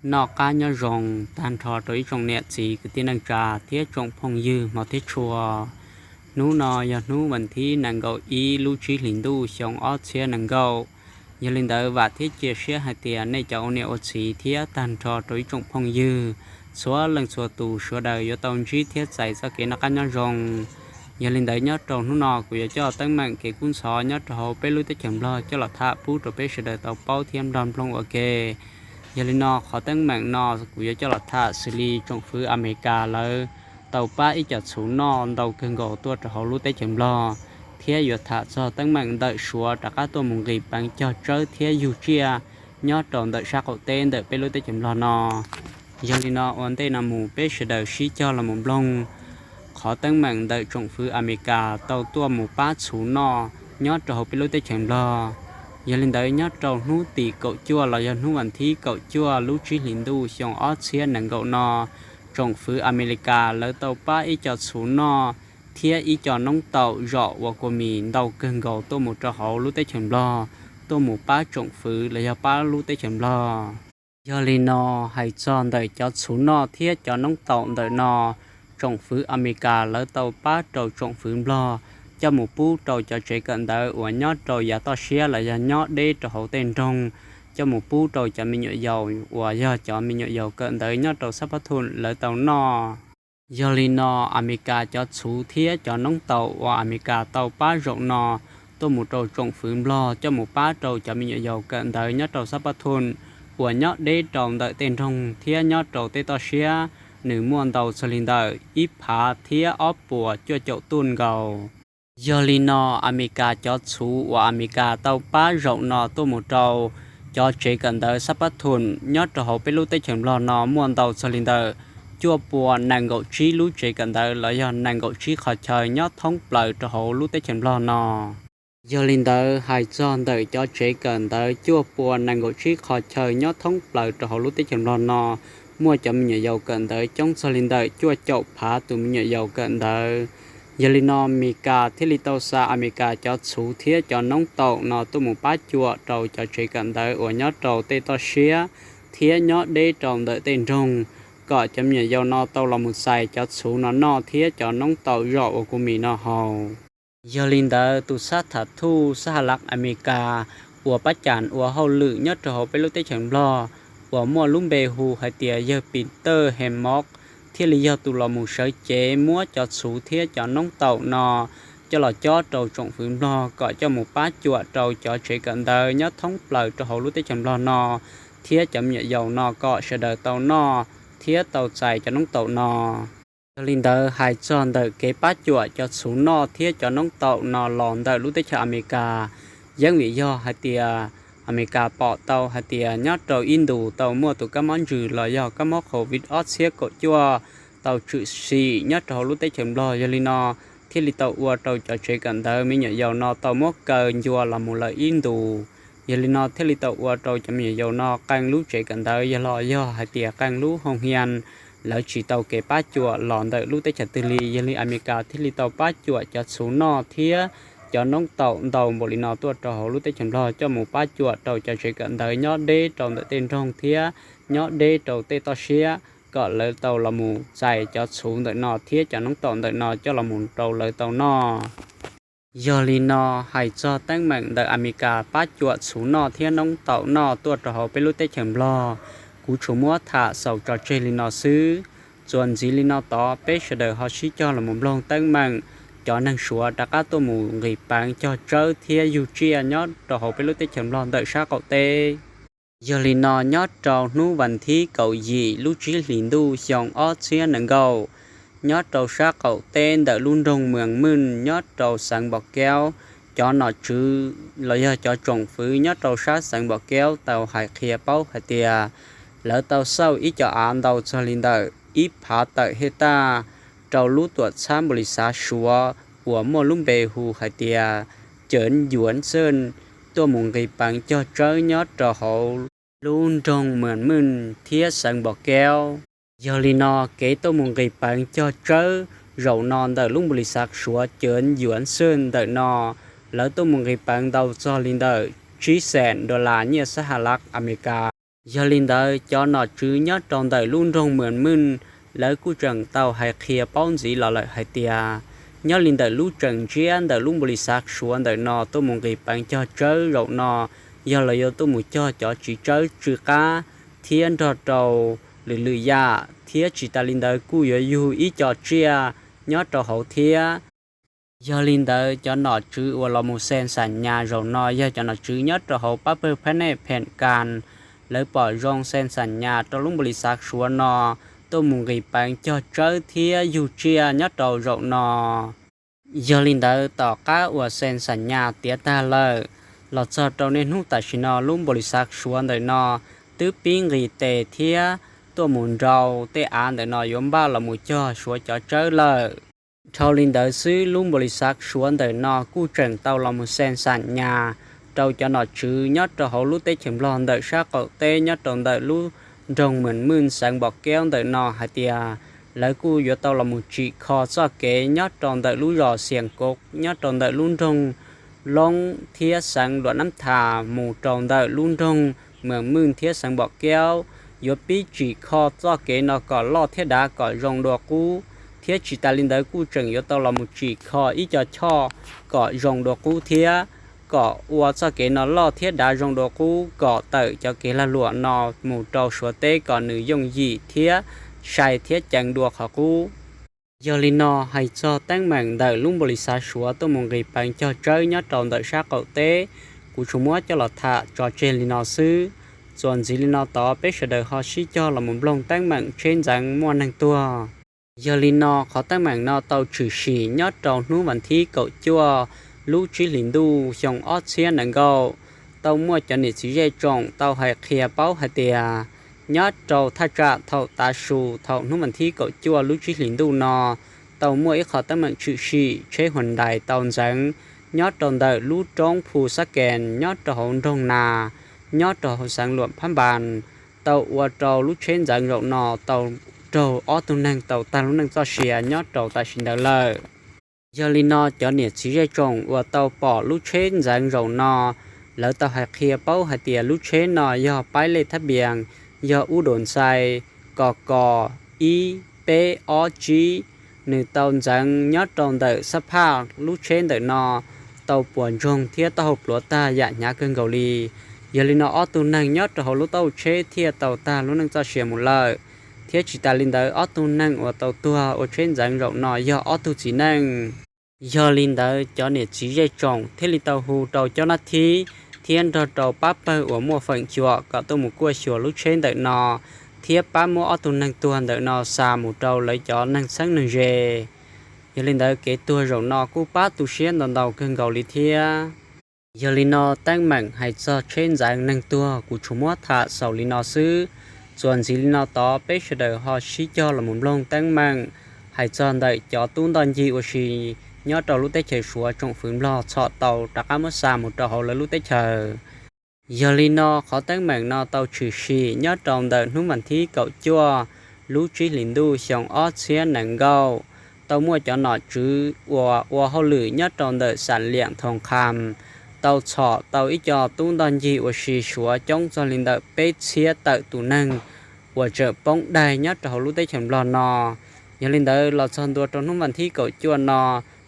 Noj qab nyob zoo tag nrho rau ib tsoom niam txiv kwv tij neej tsa thiab tsoom phooj ywg hmov thiab tshua. Hnub no yog hnub vas thib nees nkaum ib lub tsib hlis ntuj xyoo ob txhiab nees nkaum. Yog li ntawd vam thiab cia siab hais tias nej cov ua niam ua txiv thiab tag nrho rau ib tsoom phooj ywg txhua leej txhua tus sawv daws yuav tau ntsib thiab txais txoj kev noj qab nyob zoo. Yog li ntawd nyob rau hnub no kuv yuav coj teeb meem kev kub ntxhov nyob rau hauv peb lub teb chaws Nplog coj los tham pub rau peb sawv daws tau paub thiab nrog mloog ua ke. Yog li no qhov teeb meem no kuv yuav coj los tham xws li tsoom fwv Amelikas lawv tau pab ib co txhuv noj ntau kawg nkaus tuaj rau hauv lub teb chaws Nplog, thiab yuav tham txog teeb meem ntawm Suav rov qab tuaj mus nqis peev cog tsawb thiab yug tsiaj nyob rau ntawm sab qaum teb ntawm peb lub teb chaws Nplog no. Yog li no ua ntej no mus peb sawv daws sib cog los mus mloog qhov teeb meem ntawm tsoom fwv Amelikas tau tuaj mus pab txhuv noj nyob rau hauv peb lub teb chaws Nplog. Yog li ntawd nyob rau hnub tim kaum cuaj los yog hnub vas thib kaum cuaj lub tsib hlis ntuj xyoo ob txhiab nees nkaum no, tsoom fwv Amelikas lawv tau pab ib co txhuv noj thiab ib co noob taum zom ua kua mis ntau kawg nkaus tuaj mus rau hauv lub teb chaws Nplog, tuaj mus pab tsoom fwv los yog pab lub teb chaws Nplog. Yog li no hais txog ntawm cov txhuv noj thiab cov noob taum ntawm no, tsoom fwv Amelikas lawv tau pab rau tsoom fwv Nplog coj mus pub rau cov tsev kawm ntawv uas nyob rau yav toj siab los yog nyob deb rau hauv tej nroog, coj mus pub rau cov me nyuam yaus uas yog cov me nyuam yaus kawm ntawv nyob rau xab phab thum lawv tau noj. Yog li no Amelikas cov txhuv thiab cov noob taum uas Amelikas tau pab zaum no tuaj mus rau tsoom fwv Nplog coj mus pab rau cov me nyuam yaus kawm ntawv nyob rau xab phab thum uas nyob deb rau ntawm tej nroog thiab nyob rau tej toj siab, nws muaj ntau txog li ntawm ib phav thiab ob puas cuaj caum tuj nkaus. Yog li no Amelikas cov txhuv uas Amelikas tau pab zaum no tuaj mus rau cov tsev kawm ntawv xab phab thum nyob rau hauv peb lub teb chaws Nplog no muaj ntau txog li ntawm cuaj pua nees nkaum tsib lub tsev kawm ntawv los yog nees nkaum tsib qhov chaw nyob thoob plaws rau hauv lub teb chaws Nplog no. Yog li ntawd hais txog ntawm cov tsev kawm ntawv cuaj pua nees nkaum tsib qhov chaw nyob thoob plaws rau hauv lub teb chaws Nplog no, muaj cov me nyuam yaus kawm ntawv coob txog li ntawm cuaj caum phav tus me nyuam yaus kawm ntawv. Yog li no Amelikas thiaj li tau xa Amelikas cov txhuv thiab cov noob taum no tuaj mus pab cuam rau cov tsev kawm ntawv uas nyob rau tej toj siab thiab nyob deb rau ntawm tej nroog, kom cov me nyuam yaus no tau los mus txais cov txhuv no noj thiab cov noob taum zom ua kua mis no haus. Yog li ntawd tus xab tham thuj xab ha lav Amelikas uas pab cas ua hauj lwm nyob rau hauv peb lub teb chaws Nplog uas muaj lub npe hu hais tias yawg Peter Hammond thiaj li yog tus los mus sawv cev muab cov txhuv thiab cov noob taum no coj los cob rau tsoom fwv Nplog kom coj mus pab cuam rau cov tsev kawm ntawv nyob thoob plaws rau hauv lub teb chaws Nplog no thiab cov me nyuam yaus no kom sawv daws tau noj thiab tau txais cov noob taum no. Yog li ntawd hais txog ntawm kev pab cuam cov txhuv noj thiab cov noob taum no los ntawm lub teb chaws Amelikas, yeeb vim yog hais tias Amelikas pom tau hais tias nyob rau ib ntus tau muaj tus kab mob ntsws los yog kab mob covid ob txhiab kaum cuaj tau tshwm sim nyob rau hauv lub teb chaws Nplog. Yog li no thiaj li tau ua rau cov tsev kawm ntawv me nyuam yaus no tau muab kaw ncua los mus lawm ib ntus. Yog li no thiaj li tau ua rau cov me nyuam yaus no qee lub tsev kawm ntawv yog los yog hais tias qee lub hoo hias lawv tsis tau kev pab cuam los ntawm lub teb chaws twg li. Yog li Amelikas thiaj li tau pab cuam cov txhuv noj thiab cov noob taum ntau npaum li no tuaj rau hauv lub teb chaws Nplog coj mus pab cuam rau cov tsev kawm ntawv nyob deb rau ntawm tej nroog thiab nyob deb rau tej toj siab kom lawv tau los mus txais cov txhuv ntawm no thiab cov noob taum ntawm no coj los mus rau lawv tau noj. Yog li no hais txog teeb meem ntawm Amelikas pab cuam txhuv noj thiab noob taum noj tuaj rau hauv peb lub teb chaws Nplog, kuv tsuas muab tham xaus tso tseg li no xwb. Txuas ntxiv li no tod peb sawv daws ho sib cog los mus mloog teeb meem cov neeg Suav rov qab tuaj mus nqis peev cog tsawb thiab yug tsiaj nyob rau hauv peb lub teb chaws Nplog ntawm sab qaum teb. Yog li no nyob rau hnub vas thib kaum yim lub tsib hlis ntuj xyoo ob txhiab nees nkaum, nyob rau sab qaum teb ntawm lub nroog Mws Mws nyob rau xeev Npom Keub, cov nom tswv los yog cov tsoom fwv nyob rau sab xeev Npom Keub tau hais qhia paub hais tias lawv tau xauj ib co av ntau txog li ntawm ib phav tawm hej taj rau lub tuam txhab npaum li xav Suav uas muaj lub npe hu hais tias Ceev Yuav Xeej tuaj mus nqis peev cog tsawb nyob rau hauv lub nroog Mws Mws thiab xeev Npom Keub. Yog li no kev tuaj mus nqis peev cog tsawb zaum no ntawm lub npaum li xav Suav Ceev Yuav Xeej ntawm no, lawv tuaj mus nqis peev ntau txog li ntawm tsib xees dollar nyiaj xab ha lav Amelikas. Yog li ntawd cov nom tswv nyob rau ntawm lub nroog Mws Mwj, lawv kuj tseem tau hais qhia paub ntxiv los lawm hais tias, nyob li ntawm lub tseem ntsiab ntawm lub npaus lis xav Suav ntawm no tuaj mus nqis peev cog tsawb zaum no, yog los yuav tuaj mus cog cov txiv tsawb tsw qab thiab nrog rau lwm lwm yam, thiab tsis tas li ntawd kuj yuav yug ib co tsiaj nyob rau hauv thiab. Yog li ntawd cov nom tswv uas los mus xees xam nyas zaum no yog cov nom tswv nyob rau hauv pab pawg phab nej phem kas, lawv pom zoo xees xam nyas rau lub npaus lis xav Suav no tuaj mus nqis peev cog tsawb thiab yug tsiaj nyob rau zaum no. Yog li ntawd tom qab uas xees xam nyas tiav tag lawm, los txog rau niaj hnub tam sim no lub npaus lis xav Suav ntawm no twb pib nqis tes thiab tuaj mus nrau tej av ntawm no yuav npaj los mus cog Suav cov tsawb lawm. Dhau li ntawd xwb lub npaus lis xav Suav ntawm no kuj tseem tau los mus xees xam nyas rau cov nom tswv nyob rau hauv lub teb chaws Nplog ntawm sab qaum teb nyob rau ntawm lub nroog Mws Mwj xeev Npom Keub ntawm no hais tias, lawv kuj yuav tau los mus tsim kho txoj kev nyob rau ntawm lub zos Xias Kauv nyob rau ntawm lub nroog Loob thiab xeev Luam Nab Thas mus rau ntawm lub nroog Mws Mwj thiab xeev Npom Keub, yuav pib tsim kho txoj kev no kom loj thiab dav kom zoo dua qub, thiab tsis tas li ntawd kuj tseem yuav tau los mus tsim kho ib co choj kom zoo dua qub thiab, kom ua txoj kev no loj thiab dav zoo dua qub kom tawm cov kev lag luam no mus rau Suav teb kom nws yooj yim thiab sai thiab ceev dua qhov qub. Yog li no hais txog teeb meem ntawm lub npaus lis xav Suav tuaj mus nqis peev cog tsawb nyob rau ntawm sab qaum teb, kuv tsuas muab coj los tham tso tseg li no xwb. Txuas ntxiv li no tod peb sawv daws ho sib cog los mus mloog teeb meem tsheb ntxeev muaj neeg tuag. Yog li no qhov teeb meem no tau tshwm sim nyob rau hnub vas thib kaum cuaj lub tsib hlis ntuj xyoo ob txhiab nees nkaum, tau muaj cov niam txiv zej tsoom tau hais qhia paub hais tias, nyob rau thaj tsam thaum tav su thaum hnub vas thib kaum cuaj lub tsib hlis ntuj no, tau muaj ib qho teeb meem tshwm sim tsheb Hyundai tau ntxeev nyob rau ntawm lub roob Phu Xab Kees nyob rau hauv nroog Nas, nyob rau hauv xeev Luam Phab Npas, tau ua rau lub tsheb ntxeev zaum no tau raug ob tug neeg tau tag lub neej txoj sia nyob rau tam sim ntawd lawm. Yog li no cov niam txiv zej tsoom uas tau pom lub tsheb ntxeev zaum no, lawv tau hais qhia paub hais tias lub tsheb no yog paib lej thab npias yog ub dua ntxhais ko ko ib peb ob tsib, nws tau ntxeev nyob rau ntawm xab phaj lub tsheb ntawm no tau puas ntsoog thiab taub hau pluav tag yam hnyav kawg nkaus li. Yog li no ob tug neeg nyob rau hauv lub taub hau tsheb thiaj tau tag lub neej txoj sia mus lawm, thiab tsis tas li ntawd ob tug neeg uas tau tuag ua tsheb ntxeev zaum no yog ob tug txiv neej. Yog li ntawd cov niam txiv zej tsoom thiaj li tau hu rau cov nab thib thiab nrog rau pab pawg uas muaj feem xyuam kom tuaj mus kuaj xyuas lub tsheb ntawm no, thiab pab muab ob tug neeg tuag ntawm no xa mus rau lawv cov neeg txheeb neeg ze. Yog li ntawd kev tuag zaum no kuj pab tu siab ntau ntau kawg nkaus li thiab. Yog li no teeb meem hais txog tsheb ntxeev neeg tuag kuv tsuas muab tham xaus li no xwb. Txuas ntxiv li no tod peb sawv daws ho sib cog los mus mloog teeb meem hais txog ntawm cov tub ntoj ncig ua si nyob rau lub teb chaws Suav tsoom fwv Nplog txhom tau rov qab muab xa mus rau hauv lawv lub teb chaws. Yog li no qhov teeb meem no tau tshwm sim nyob rau ntawm hnub vas thib kaum cuaj lub tsib hlis ntuj xyoo ob txhiab nees nkaum, tau muaj cov nom tswv uas ua hauj lwm nyob rau ntawm Xam Liam Thoo Kham tau txhom tau ib co tub ntoj ncig ua si Suav coob txog li ntawm peb txhiab tawm tus neeg uas tseem poob daig nyob rau hauv lub teb chaws Nplog no. Yog li ntawd los txog ntua rau hnub vas thib kaum cuaj no,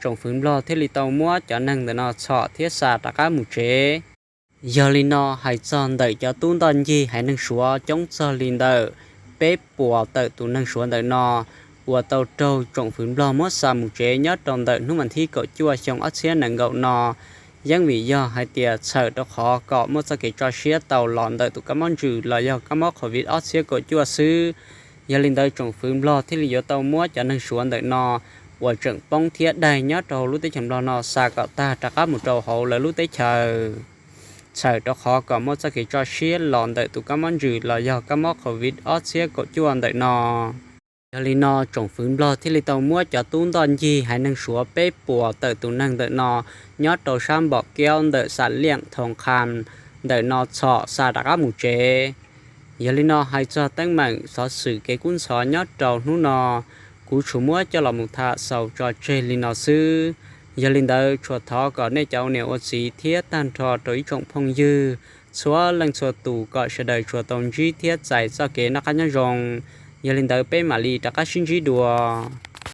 tsoom fwv Nplog thiaj li tau muab cov neeg ntawm no txhom thiab xa rov qab mus tsev. Yog li no hais txog ntawm cov tub ntoj ncig haiv neeg Suav coob txog li ntawm peb puas tawm tus neeg Suav ntawm no uas tau raug tsoom fwv Nplog muab xa mus tsev nyob rau ntawm hnub vas thib kaum cuaj xyoo ob txhiab nees nkaum no, yeej vim yog hais tias txhawm rau qhov kom muaj txoj kev tso siab tau los ntawm tus kab mob ntsws los yog kab mob Covid ob txhiab kaum cuaj xwb. Yog li ntawd tsoom fwv Nplog thiaj li yuav tau muab cov neeg Suav ntawm no uas tseem poob thiab daig nyob rau hauv lub teb chaws Nplog no xa kom tag rov qab mus rau hauv lawv lub teb chaws, txhawm rau qhov kom muaj txoj kev tso siab los ntawm tus kab mob ntsws los yog kab mob Covid ob txhiab kaum cuaj ntawm no. Yog li no tsoom fwv Nplog thiaj li tau muab cov tub ntoj ncig haiv neeg Suav peb puas tawm tus neeg ntawm no nyob rau sab npom kiaub ntawm Xam Liam Thoo Kham ntawm no txhom xa rov qab mus tsev. Yog li no hais txog teeb meem xov xwm kev kub ntxhov nyob rau hnub no, kuv tsuas muab coj los mus tham xaus tso tseg li no xwb. Yog li ntawd tsuas thov kom nej cov ua niam ua txiv thiab tag nrho rau ib tsoom phooj ywg txhua leej txhua tus kom sawv daws tsuas tau ntsib thiab txais txoj kev noj qab nyob zoo. Yog li ntawd peb mam li rov qab sib ntsib dua.